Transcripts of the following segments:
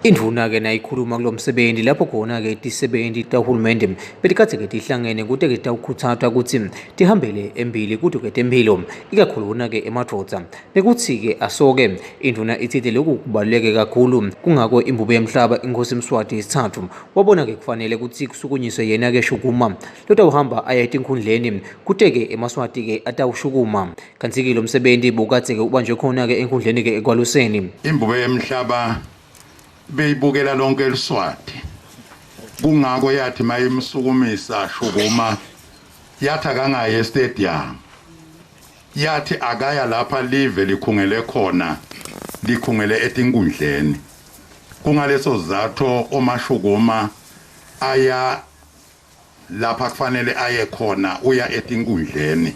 Indvuna-ke nayikhuluma kulo msebenzi lapho khona-ke tisebenti tahulumende betikadze-ke tihlangene kute-ke titawukhutsatwa kutsi tihambele embili kuto-ke temphilo, ikakhulu-ke emadvodza. Nekutsi-ke asoke, indvuna itsite loku kubaluleke kakhulu, kungako imbube yemhlaba iNkhosi Mswati yesitsatfu wabona-ke kufanele kutsi kusukunyiswe yena-ke Shukuma lotawuhamba aye etinkhundleni kute-ke emaSwati-ke atawushukuma. Kantsi-ke lo msebenzi bowukadze-ke ubanjwe khona-ke enkhundleni-ke eKwaluseni. Imbube yemhlaba beyibukela lonke eliswati, kungako yathi mayimsukumisa Shukuma yathi akangayi estadium, yathi akaya lapha live likhungele khona, likhungele etinkundleni. Kungaleso sizathu uMashukuma aya lapha kufanele aye khona, uya etinkundleni.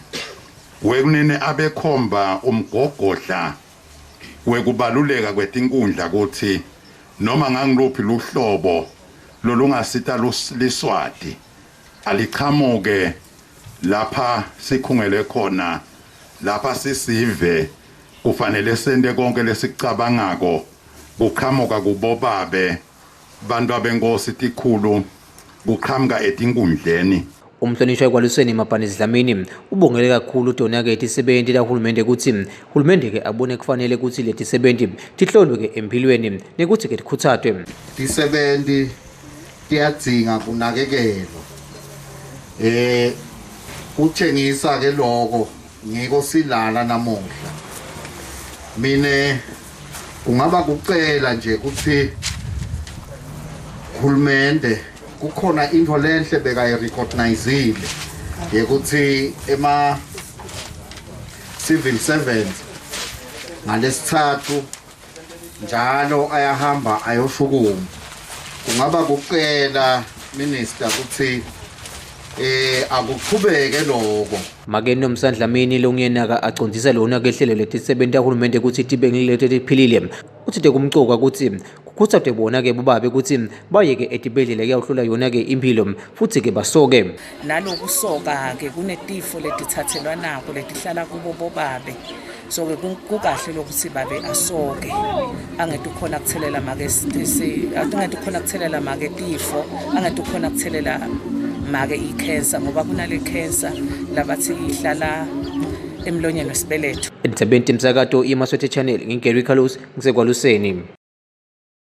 Wekunene abekhomba umgogodla wekubaluleka kwetinkundla kutsi noma ngangiluphi luhlobo lolungasita liswati alichamuke lapha sikhungele khona, lapha sisive kufanele sente konke lesicabangako kuqhamuka kubobabe bantu abenkosi tikhulu kuqhamuka etinkundleni. Umhlonishwa eKwaluseni Mabhanisi Dlamini ubongele kakhulu tona-ke tisebenti tahulumende kutsi hulumende-ke abone kufanele kutsi letisebenti tihlolwe-ke emphilweni nekutsi-ke tikhutsatwe. Tisebenti tiyadzinga kunakekelwa. Kutshengisa ke lokho ngiko silala namuhla. Mine kungaba kucela nje kutsi hulumende kukhona into lenhle bekayirecognizeile yekuthi ema civil servants ngalesithathu njalo ayahamba ayoshukuma. Kungaba kucela minister kutsi akuchubeke lokho. Make Nomsa Dlamini longuyenaka acondzisa lona kehlelo letisebenti tahulumende kutsi tibe ngileto letiphilile. Utsite kumcoka kutsi kukhutsatwe bona-ke bobabe kutsi bayeke etibhedlela kuyawuhlola yona-ke imphilo futsi-ke basoke. Nalokusoka-ke kunetifo letitsatselwanako letihlala kubo bobabe. So-ke kukahle lokuthi babe asoke, angete ukhona kuthelela make, angete ukhona kuthelela make tifo, angete ukhona kuthelela make i-cancer, ngoba kunale cancer labathi ihlala emlonyeni wesibeletho. Endzabeni temsakato iMaswati Channel, nginguGary Carlos ngiseKwaluseni.